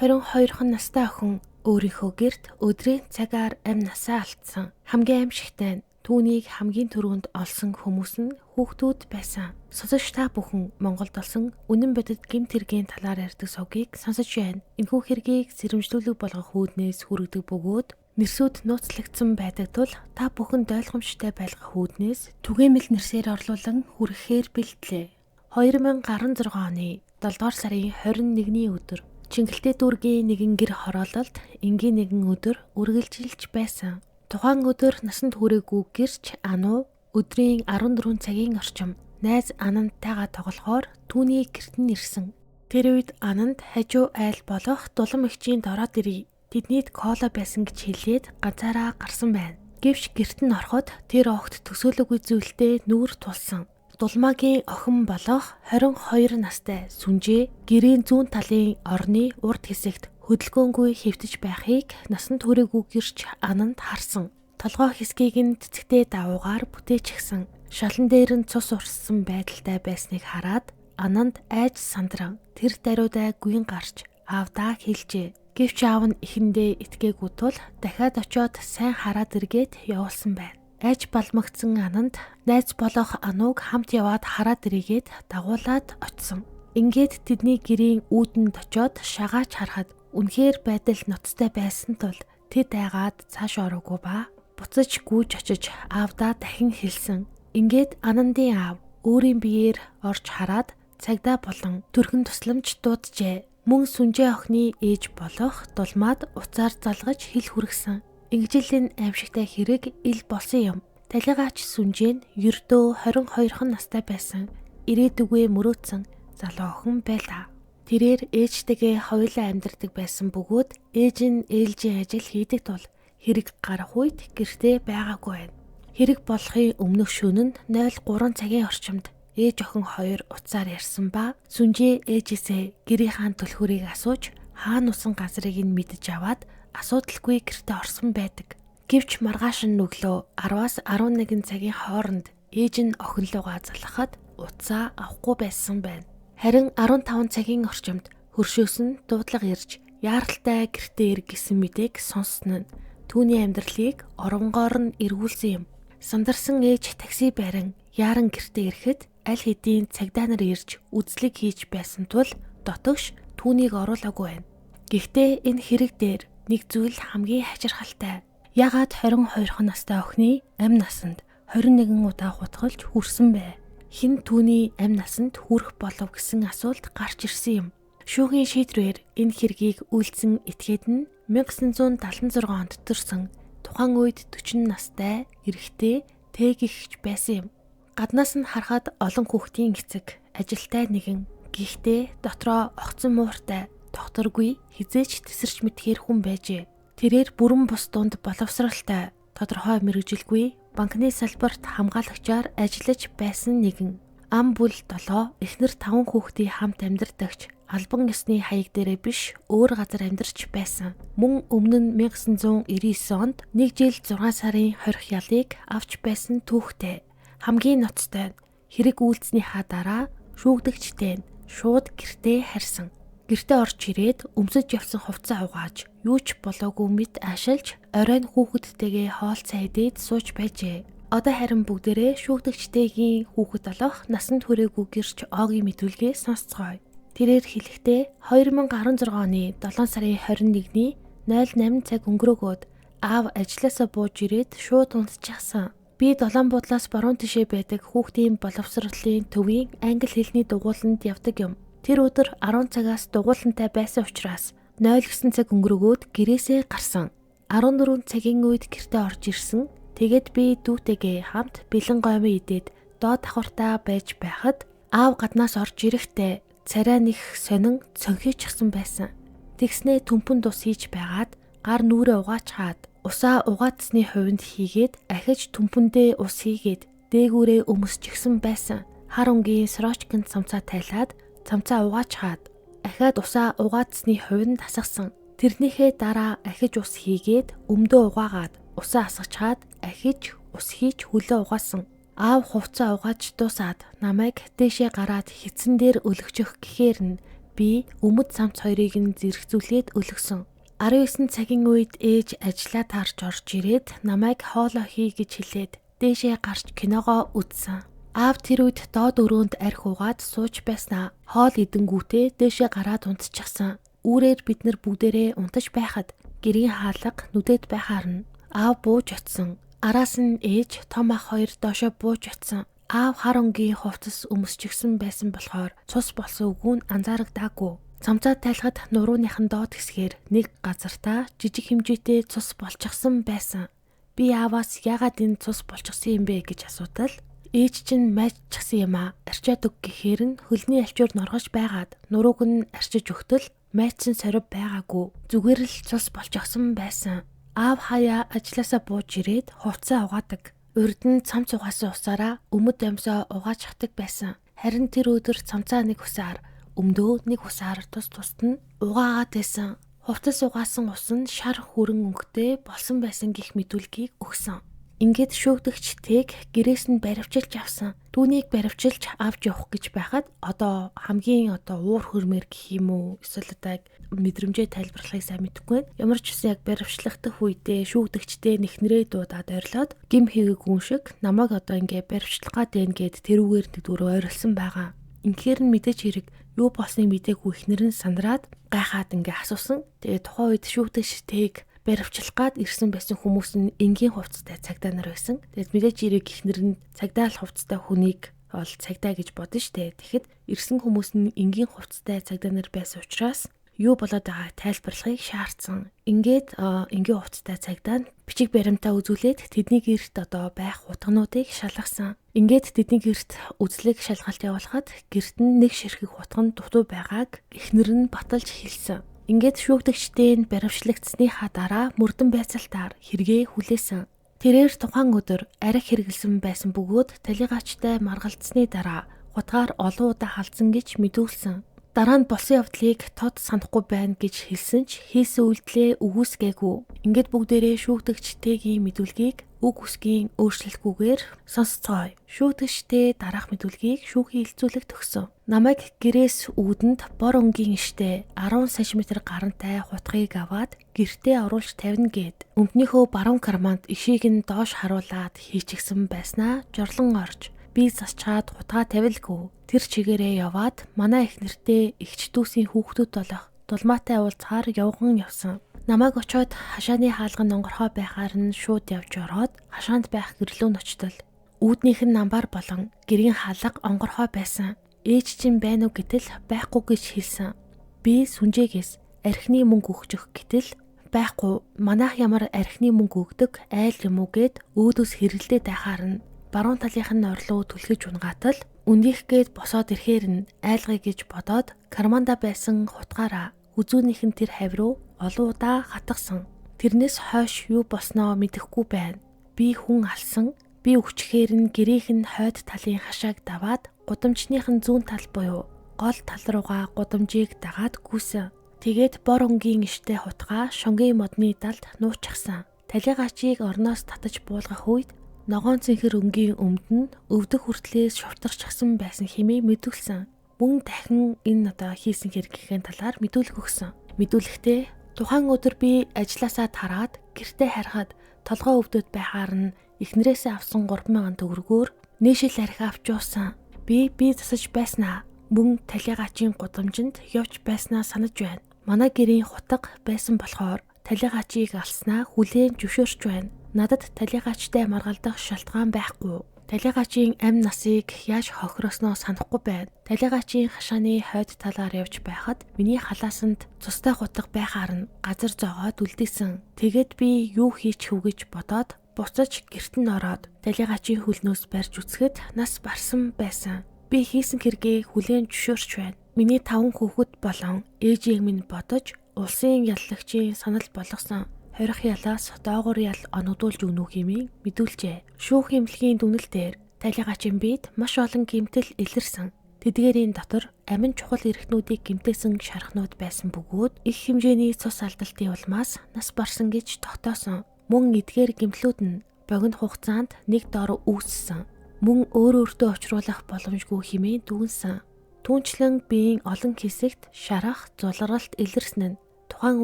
22 настай охин өөрийнхөө гэрт өдрийн цагаар амь насаа алдсан. Хамгийн аимшигтай нь түүнийг хамгийн түрүүнд олсон хүмүүс нь хүүхдүүд байсан. Сонсогч та бүхэн Монголд олсон үнэн бодит гэмт хэргийн талаар ярьдаг сувгийг сонсож байна. Энэхүү хэргийг сэрэмжлүүлэг болгох үүднээс хүргэдэг бөгөөд нэрсүүд нууцлагдсан байдаг тул та бүхэнд ойлгомжтой байлгах үүднээс түгээмэл нэрсээр орлуулан хүргэхээр бэлтлээ. 2016 оны 7 дугаар сарын 21-ний өдөр Чингэлтэй дүүргийн нэгэн гэр хороололд энгийн нэгэн өдөр үргэлжилж байсан. Тухайн өдөр насанд хүрээгүй гэрч Ану өдрийн 14 цагийн орчим найз Анандтайгаа тоглохоор түүний гэрт нь ирсэн. Тэр үед Ананд хажуу айл болох Дулам эгчийн дороод ирье. Тэднийд кола байсан гэж хэлээд ганцаараа гарсан байна. Гэвч гэрт нь ороход тэр огт төсөөлөөгүй зүйлтэй нүүр тулсан. Дулмаагийн охин болох 22 настай Сүнжээ гэрийн зүүн талын орны урд хэсэгт хөдөлгөөнгүй хэвтэж байхыг насанд хүрээгүй гэрч Ананд харсан. Толгой хэсгийг нь цэцэгтэй давуугаар бүтээчихсэн. Шалан дээр нь цус урссан байдалтай байсныг хараад Ананд айж сандран тэр даруйдаа гүйн гарч аавдаа хэлжээ. Гэвч аав нь эхэндээ итгээгүй тул дахиад очиод сайн хараад эргээд явуулсан байна. Айж балмагцсан Ананд найз болох Ануг хамт яваад хараад эргээд дагуулад очсон. Ингээд тэдний гэрийн үүдэнд очиод шагаач харахад үнэхээр байдал ноцтой байсан тул тэд айгаад цааш ороогүй ба буцаж гүйж очиж аавдаа дахин хэлсэн. Ингээд Анандын аав өөрийн биеэр орж хараад цагдаа болон төрхөн тусламж дууджээ. Мөн Сүнжээ охины ээж болох Дулмаад уцаар залгаж хэл хүргэсэн. Ингэжил энэ аимшигтай хэрэг ил болсон юм. Талигаач Сүнжээ нь ердөө 22 настай байсан. Ирээдүгөө мөрөөдсөн залуу охин байлаа. Тэрээр ээжтэйгээ хоёулаа амьдардаг байсан бөгөөд ээж нь ээлжийн ажил хийдэг тул хэрэг гарах үед гэртээ байгаагүй байна. Хэрэг болохын өмнөх шөнө нь 03 цагийн орчимд ээж охин хоёр уцаар ярьсан ба Сүнжээ ээжээсээ гэрийнхаа түлхүүрийг асууж хаана усан газрыг нь мэдэж аваад асуудалгүй гэртээ орсон байдаг. Гэвч маргааш нь өглөө 10-аас 11 цагийн хооронд ээж нь охин руугаа залхахад утсаа авахгүй байсан байна. Харин 15 цагийн орчимд хөршөөс нь дуудлага ирж яаралтай гэртээ ир гэсэн мэдээг сонссон нь түүний амьдралыг оронгоор нь эргүүлсэн юм. Сандарсан ээж такси барин яаран гэртээ ирэхэд аль хэдийн цагдаа нар ирж үзлэг хийж байсан тул дотогш түүнийг оруулаагүй байна. Гэхдээ энэ хэрэг дээр нэг зүйл хамгийн хачирхалтай. Ягаад 22 настай охины амь насанд 21 удаа хутгалж хүрсэн бэ? Хэн түүний амь насанд хүрэх болов гэсэн асуулт гарч ирсэн юм. Шүүхийн шийдвэрээр энэ хэргийг үйлдсэн этгээд нь 1976 онд төрсөн тухайн үед 40 настай эрэгтэй Тэгэгч байсан юм. Гаднаас нь харахад олон хүүхдийн эцэг, ажилтай нэгэн. Гэхдээ дотроо огцон мууртай, тогтворгүй, хизээч тесэрч мэдхээр хүн байжээ. Тэрээр бүрэн бус дунд боловсралтай, тодорхой мэргэжилгүй, банкны салбарт хамгаалагчаар ажиллаж байсан нэгэн. Ам бүл 7, эхнэр 5 хүүхдийн хамт амьдардагч, албан ёсны хаяг дээрээ биш өөр газар амьдарч байсан. Мөн өмнө нь 1999 онд 1 жил 6 сарын хорих ялыг авч байсан түүхтэй. Хамгийн ноцтой нь хэрэг үйлдснийхаа дараа шүүгдэгчтэй нь шууд гэртээ харьсан. Гэртээ орж ирээд өмсөж явсан хувцас угааж юу ч болоогүй мэт аашилж оройн хүүхэдтэйгээ хоол цай идээд сууж байжээ. Одоо харин бүгдээрээ шүүгдэгчтэйгийн хүүхэд болох насанд хүрээгүй гэрч Огийн мэдүүлгээ сонсцгоё. Тэрээр хэлэхдээ 2016 оны 7 сарын 21-ний 08 цаг өнгөрөөгөөд аав ажлаасаа бууж ирээд шууд унтчихсан. Би долоон буудлаас баруун тишээ байдаг хүүхдийн боловсролын төвийн англи хэлний дугууланд явдаг юм. Тэр өдөр 10 цагаас дугуулантай байсан учраас 09 цаг өнгөрөөгөөд гэрээсээ гарсан. 14 цагийн үед гэртээ орж ирсэн. Тэгээд би дүүтэйгээ хамт бэлэн гоймон идээд доод давхартаа байж байхад аав гаднаас орж ирэхдээ царай нэх сонин цонхийчихсан байсан. Тэгснээ төмпөн тус хийж байгаад гар нүрээ угаачхаад усаа угаацсны хувинд хийгээд ахиж төмпөндөө ус хийгээд дээгүүрээ өмсчихсэн байсан. Хар өнгийн сорочкинд цамцаа тайлаад цамцаа угаачхаад ахиад усаа угаацсны хувинд асгасан. Тэрнийхээ дараа ахиж ус хийгээд өмдөө угаагаад усаа асгачаад ахиж ус хийж хөлөө угаасан. Аав хувцаа угааж дуусаад намайг дээшээ гараад хитсэн дээр өлгөжөх гэхээр нь Би өмд самц хоёрыг нь зэрэгцүүлээд өлгсөн. 19 цагийн үед ээж ажлаа таарч орж ирээд намайг хоолоо хий гэж хэлээд дээшээ гарч киногоо үзсэн. Аав тэр үед доод өрөөнд арх угаад сууж байснаа хоол идэнгүүтээ дээшээ гараад унтчихсан. Үүрээр бид нар бүгдээрээ унтаж байхад гэрийн хаалга нүдэд байхаар нь аав бууж очсон. Араас нь ээж, том ах хоёр доошоо бууж очсон. Аав хар өнгийн хувцас өмсчихсэн байсан болохоор цус болсон үгүү нь анзаарагдаагүй. Цамцаа тайлахад нурууныхан доод хэсгээр нэг газартаа жижиг хэмжээтэй цус болчихсон байсан. Би ааваас яагаад энэ цус болчихсон юм бэ гэж асуудал ээж чинь майччихсан юм аа. Арчаад өг гэхээр нь хөлний альчуур норгож байгаад нурууг нь арчиж өгтөл майчсан сорив байгаагүй. Зүгээр л цус болчихсон байсан. Аав хаяа ажлаасаа бууж ирээд хувцсаа угаадаг. Урд нь цамц угаасан усаараа өмд амьсаа угаачдаг байсан. Харин тэр өдөр цамцаа нэг усаар, өмдөө нэг усаар тус тусад нь угаагаад байсан. Хувцас угаасан ус нь шар хүрэн өнгөтэй болсон байсан гэх мэдүүлгийг өгсөн. Ингээд шүүгдэгч Тэг гэрээс нь баривчилж авсан. Түүнийг баривчилж авч явах гэж байхад одоо хамгийн одоо уур хөрмөр гэх юм уу эсвэл одоо мэдрэмжээ тайлбарлахыг сайн мэдэхгүй байна. Ямар ч үсэн яг баривчлах үедээ шүүгдэгчтэй нэхнэрээ дуудаад ойрлоод гим хийгээгүй шиг намайг одоо ингээ баривчлах гад байна гэд тэрүүгээр нэг дөрөв ойрлсон байгаа. Инхээр нь мэдээж хэрэг юу болсныг мдээгүй эхнэр нь сандраад гайхаад ингээ асуусан. Тэгээ тухайн үед шүүгдэгч Тэг баривчлах гад ирсэн байсан хүмүүс нь энгийн хувцастай цагдаа нар байсан. Тэгээд мэдээж хэрэг эхнэр нь цагдаа л хувцастай хүнийг бол цагдаа гэж бодно штэ. Тэгэхэд ирсэн хүмүүс нь энгийн хувцастай цагдаа нар байсан учраас юу болоод байгааг тайлбарлахыг шаардсан. Ингээд энгийн хувцастай цагдаа нь бичиг баримтаа үзүүлээд тэдний гэрт одоо байх хутгануудыг шалгасан. Ингээд тэдний гэрт үзлэг шалгалт явуулахад гэрт нь нэг ширхэг хутган дутуу байгааг эхнэр нь баталж хэлсэн. Ингээд шүүгдэгчтэй нь баривчлагдсныхаа дараа мөрдөн байцаалтаар хэрэгээ хүлээсэн. Тэрээр тухайн өдөр арх хэрэглэсэн байсан бөгөөд талигаачтай маргалдсны дараа хутгаар олон удаа халдсан гэж мэдүүлсэн. Дараа нь болсон явдлыг тод санахгүй байна гэж хэлсэн ч хийсэн үйлдэлээ үгүйсгээгүй. Ингээд бүгдээрээ шүүгдэгчтэйгийн мэдүүлгийг үг үсгийн өөрчлөлтгүйгээр сонсцгоё. Шүүгдэгчтэй дараах мэдүүлгийг шүүхийн хилцүүлэгт өгсөн. Намайг гэрээс үүдэнд бор өнгийн штэ 10 см гарантай хутгийг аваад гэртээ оруулж тавина гэд. Өмднийхөө баруун карманд ишийг нь доош харуулад хийчихсэн байснаа жорлон орж би засчаад хутгаа тавилгүй. Тэр чигээрээ яваад манай их нэртэй эгч дүүсийн хүүхдүүд болох дулмаатай уулзахаар явган явсан. Намайг очиод хашааны хаалга нь онгорхой байхаар нь шууд явж ороод хашаанд байх гэрлүү нь очтол. Үүднийх нь намбар болон гэрийн хаалга онгорхой байсан. Ээж чинь байна уу гэтэл байхгүй гэж хэлсэн. Би сүнжээгээс архины мөнгө өгчих гэтэл байхгүй. Манайх ямар архины мөнгө өгдөг айл юм уу гэд өөдөөс хэрэлдээд байхаар нь баруун талынх нь орлоо түлхэж унгаатал үндих гээд босоод ирэхээр нь айлгая гэж бодоод карманда байсан хутгаараа хүзүүнийх нь тэр хавь руу олон удаа хатгсан. Тэрнээс хойш юу болсноо мэдэхгүй байна. Би хүн алсан. Би өгчхээр нь гэрийнх нь хойд талын хашааг даваад гудамжных нь зүүн тал буюу гол тал руугаа гудамжийг дагаад гүйсэн. Тэгээд бор өнгийн штэ хутгаа шонгийн модны далд нуучихсан. Талигаачийг орноос татаж буулгах үед ногоон цэнхэр өнгийн өмд нь өвдөх хүртлээр шовтарчихсан байсан хэмээн мэдүүлсэн. Мөн дахин энэ одоо хийсэн хэрэгийн талаар мэдүүлэг өгсөн. Мэдүүлэхдээ тухайн өдөр би ажлаасаа тараад гэртээ харахад толгой өвдөд байхаар нь эхнэрээсээ авсан 3000 төгрөгөөр нээшил архи авч уусан. Би засаж байснаа мөн талигаачийн гудамжинд явж байснаа санаж байна. Манай гэрийн хутга байсан болохоор талигаачийг алснаа хүлээн зөвшөөрч байна. Надад талигаачтай маргалдах шалтгаан байхгүй. Талигаачийн амь насыг яаж хохироосноо санахгүй байна. Талигаачийн хашааны хойд талаар явж байхад миний халаасанд цустай хутга байхаар нь газар зоогоод үлдээсэн. Тэгээд би юу хийчих вэ гэж бодоод буцаж гэрт нь ороод талигаачийн хөлнөөс барьж үцхэд нас барсан байсан. Би хийсэн хэрэгээ хүлээн зөвшөөрч байна. Миний 5 хүүхэд болон ээжийг минь бодож улсын яллагчийн санал болгосон. Хорих ялаас доогуур ял оногдуулж өгнө хэмээн мэдүүлжээ. Шүүх эмнэлгийн дүгнэлтээр дээр талигаачийн бид маш олон гэмтэл илэрсэн. Тэдгээрийн дотор амин чухал эрхтнүүдийг гэмтээсэн шархнууд байсан бөгөөд их хэмжээний цус алдалтын улмаас нас барсан гэж тогтоосон. Мөн эдгээр гэмтлүүд нь богино хугацаанд нэг дор үүссэн. Мөн өөр өөртөө учруулах боломжгүй хэмээн дүгнсэн. Түүнчлэн биеийн олон хэсэгт шарах, зулгаралт илэрсэн нь тухайн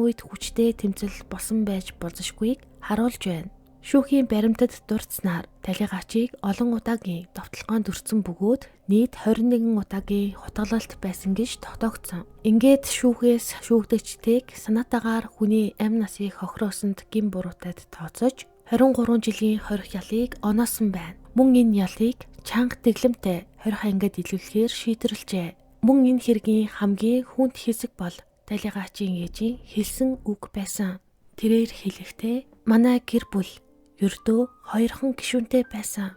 үед хүчтэй тэмцэл болсон байж болзошгүйг харуулж байна. Шүүхийн баримтад дурдсанаар талийгаачийг олон удаагийн довтолгоонд өртсөн бөгөөд нийт 21 удаагийн хутгалалт байсан гэж тогтоогдсон. Ингээд шүүхээс шүүгдэгчдийг санаатаагаар хүний амь насыг хохироосонд гэм буруутайд тооцож 23 жилийн хорих ялыг оноосон байна. Мөн энэ ялыг чанга дэглэмтэй 20 ангид илүүлэхээр шийдвэрлэжээ. Мөн энэ хэргийн хамгийн хүнд хэсэг бол талийгаачийн ээжийн хэлсэн үг байсан. Тэрээр хэлэхдээ манай гэр бүл ердөө хоёрхан гишүүнтэй байсан.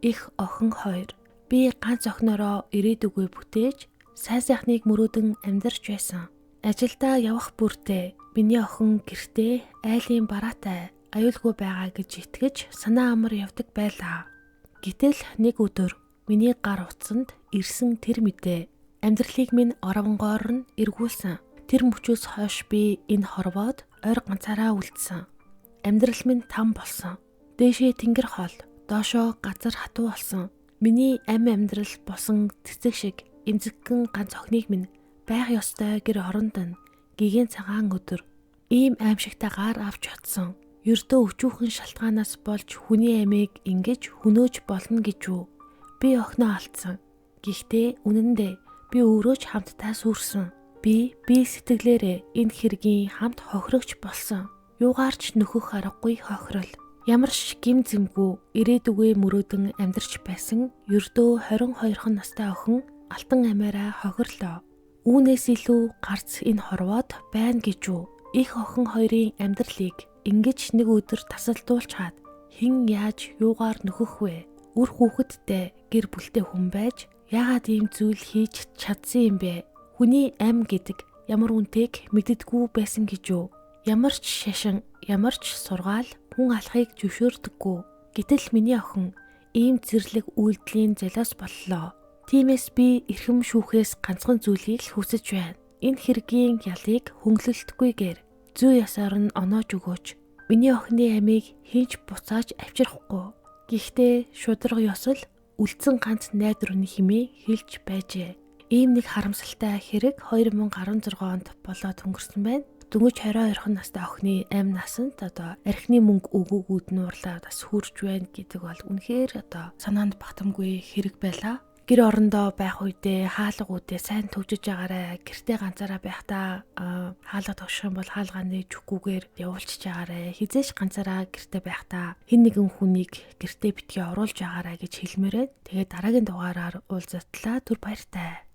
Их охин хоёр. Би ганц охиноороо ирээдүгөө бүтээж сайн сайхныг мөрөөдөн амьдарч байсан. Ажилдаа явах бүртээ миний охин гэртээ айлын бараатай аюулгүй байгаа гэж итгэж санаа амар явдаг байлаа. Гэтэл нэг өдөр миний гар утсанд ирсэн тэр мэдээ амьдралыг минь оровонгоор нь эргүүлсэн. Тэр мөчөөс хойш би энэ хорвоод ойр ганцаараа үлдсэн. Амьдрал минь там болсон. Дээшээ тэнгэр хол, доошоо газар хатуу болсон. Миний амь амьдрал болсон цэцэг шиг эмзэгхэн ганц охиныг минь байх ёстой гэр оронд нь гэгээн цагаан өдөр ийм аимшигтайгаар авч очсон. Ердөө өчүүхэн шалтгаанаас болж хүний амийг ингэж хөнөөж болно гэж үү? Би охиноо алдсан. Гэхдээ үнэн дээр би өөрөө ч хамтдаа сүрсэн. Би сэтгэлээрээ энэ хэргийн хамт хохирогч болсон. Юугаарч нөхөх аргагүй хохирол. Ямар ч гим зэмгүй ирээдүгөө мөрөөдөн амьдарч байсан ердөө 22 настай охин алтан амиараа хохирлоо. Үүнээс илүү гарц энэ хорвоод байна гэж үү? Их охин хоёрын амьдралыг ингэж нэг өдөр тасалдуулчхаад хэн яаж юугаар нөхөх вэ? Үр хүүхэдтэй гэр бүлтэй хүн байж яагаад ийм зүйл хийж чадсан юм бэ? Хүний ам гэдэг ямар үнэтэйг мэддэггүй байсан гэж үү? Ямар ч шашин, ямар ч сургаал хүн алахыг зөвшөөрдөггүй. Гэтэл миний охин ийм зэрлэг үйлдэлийн золиос боллоо. Тиймээс би эрхэм шүүхээс ганцхан зүйлийг л хүсэж байна. Энэ хэргийн ялыг хөнгөлөлтгүйгээр зүй ёсоор нь оноож өгөөч. Миний охины амийг хинч буцааж авчрахгүй. Гэхдээ шударга ёс л үлдсэн ганц найдвар нь хэмээн хэлж байжээ. Ийм нэг харамсалтай хэрэг 2016 онд болоод өнгөрсөн байна. Дөнгөж 22 настай охины амь насанд одоо архины мөнгө өгөөгүүд нь уурлаад бас хурж байна гэдэг бол үнэхээр одоо санаанд багтамгүй хэрэг байлаа. Гэр орондоо байх үедээ хаалга үдээ сайн төвжиж агаарай. Гэртээ ганцаараа байхдаа хаалга тогших юм бол хаалгаа нээж өгөхгүйгээр явуулчихж агаарай. Хизээш ганцаараа гэртээ байхдаа хэн нэгэн хүнийг гэртээ битгий оруулж агаарай гэж хэлмээрээ. Тэгээд дараагийн дугаараар уулзтлаа. Түр баяртай.